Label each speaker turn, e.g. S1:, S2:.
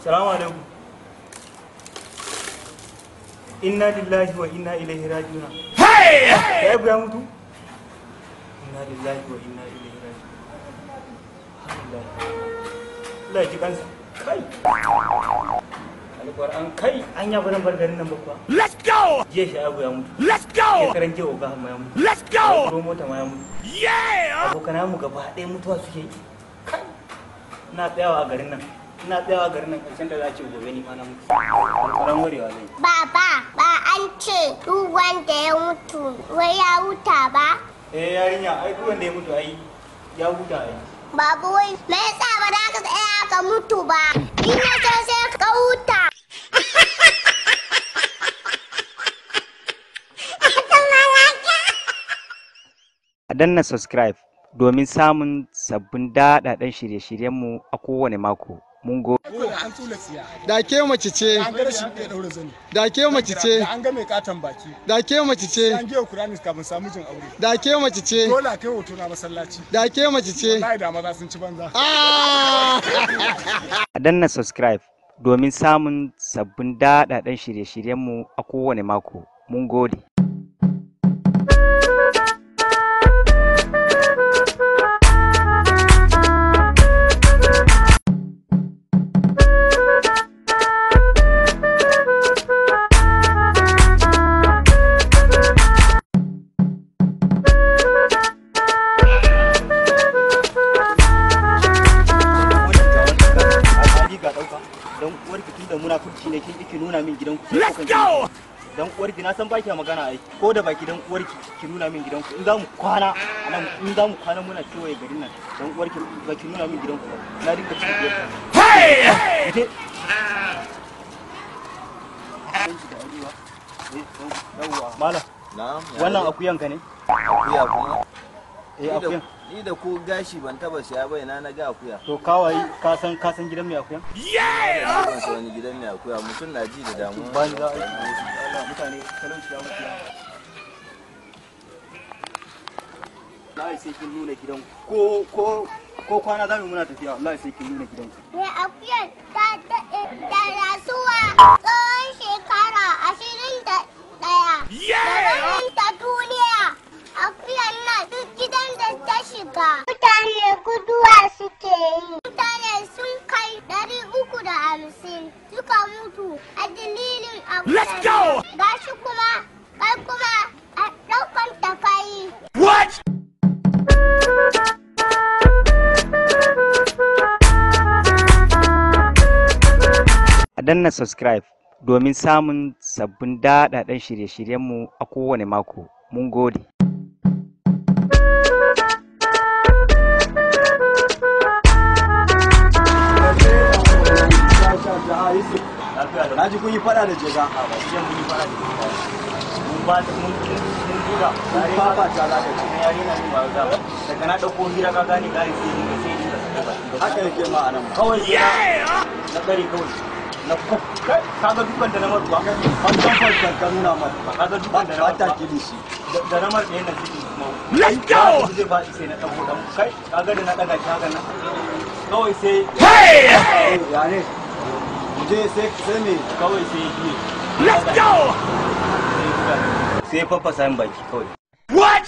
S1: Salamu alaikum. Inna lillahi wa inna ilaihi raji'un. Hey! Shaibu ya mutu? Inna lillahi wa inna ilaihi raji'un. Alhamdulillah. Allah ya ji kansa. Kai. Alƙur'an kai an ya barin garin nan ba.
S2: Let's go!
S1: Jiya Shaibu ya mutu.
S2: Let's go!
S1: Shekaran jiya Oga ma ya mutu.
S2: Let's go!
S1: Ko mota ma ya mutu.
S2: Yeah!
S1: Abokana mu gaba ɗaya mutuwa suke yi. Kai. Ina tsayawa a garin nan. Ina tsayawa a garin nan ƙarshen da za a ce gobe ni ma na mutu. Alƙur'an warewa zai.
S3: Baba, ba an ce duk wanda ya mutu wai ya huta ba?
S1: Eh yarinya, ai duk wanda ya mutu ai ya huta ai.
S3: Babu wai me yasa ba za ka tsaya ka mutu ba? In ya so sai ka huta.
S4: A danna subscribe domin samun sabbin daɗaɗɗen shirye-shiryenmu a kowane mako. Mun gode.
S5: An tsula tsiya.
S6: Da ke mace ce.
S5: An ga rashin iya daura zani.
S6: Da ke mace ce.
S5: Da an ga mai katon baki.
S6: Da ke mace ce.
S5: An giya Kur'ani kafin samu jin aure.
S6: Da ke mace ce.
S5: Dole a kai hoto na masallaci.
S6: Da ke mace ce.
S5: Wallahi da maza sun ci banza.
S4: A danna subscribe domin samun sabbin daɗaɗɗen shirye-shiryenmu a kowane mako. Mun gode.
S1: Dan uwarki tunda munafurci ne kin ki nuna min gidanku.
S2: Let's go!
S1: Dan uwarki na san baki magana ai. Ko da baki dan uwarki ki nuna min gidanku. In za mu kwana anan, in za mu kwana muna kewaye garin nan. Dan uwarki ba ki nuna min gidanku ba. Na dinga cin uwarki.
S2: Hey!
S1: Malam,
S7: Na'am.
S1: wannan akuyan ka ne?
S7: Akuya kuma?
S1: Eh akuyan.
S7: Ni da ko gashi ban taba siya ba, ina na ga akuya.
S1: To kawai ka san gidan mai akuyan?
S2: Yeah!
S7: Ban san wani gidan mai akuya, mutum na ji da damuwa.
S1: Ba ni za a yi. Allah mutane talauci ya mutu. Wallahi sai kin nuna gidan ko ko ko kwana zamu muna tafiya, wallahi sai kin nuna gidan ku.
S3: Mai akuyar ta daɗe da rasuwa tsawon shekara 21.
S2: Yeah!
S3: Da barin ta duniya, akuyar nan duk gidan da ta shiga. Mutane guduwa suke yi. Mutane sun kai 350 suka mutu a dalilin akuyar.
S2: Let's go!
S3: Gashi kuma, kai kuma a ɗaukan ta kai.
S2: What?
S4: A danna subscribe domin samun sabbin daɗaɗɗen shirye-shiryenmu a kowane mako. Mun gode.
S7: Na ji kun yi fada da jega.
S1: Jiya mun yi fara da jega. Mun ba ta mun buga.
S7: Kun fafata za ka ce.
S1: Yare na min ba ga. Daga na ɗauko hira ka gane gane sai dinga sako baki.
S7: Haka yake ma a nan ma.
S1: Kawai sai na tsare kawai. Na kwaf. Kai ka ga dukan da na marwa.
S7: Fantan fantan ka nuna mata.
S1: Ka ga dukan da na
S7: Ba ta
S1: marwa.
S7: kilishi.
S1: Da na marwa yana cikin kuma.
S2: Let's go!
S1: Zai faɗi sai na ɗago ɗan. Kai ka ga da na ɗaga shi haka na. Kawai sai
S2: Hey!
S7: Ya ne? Je sai sai me?
S1: kawai sai ya juye.
S2: Let's go!
S1: Sai ya fafasa min baki kawai.
S2: What?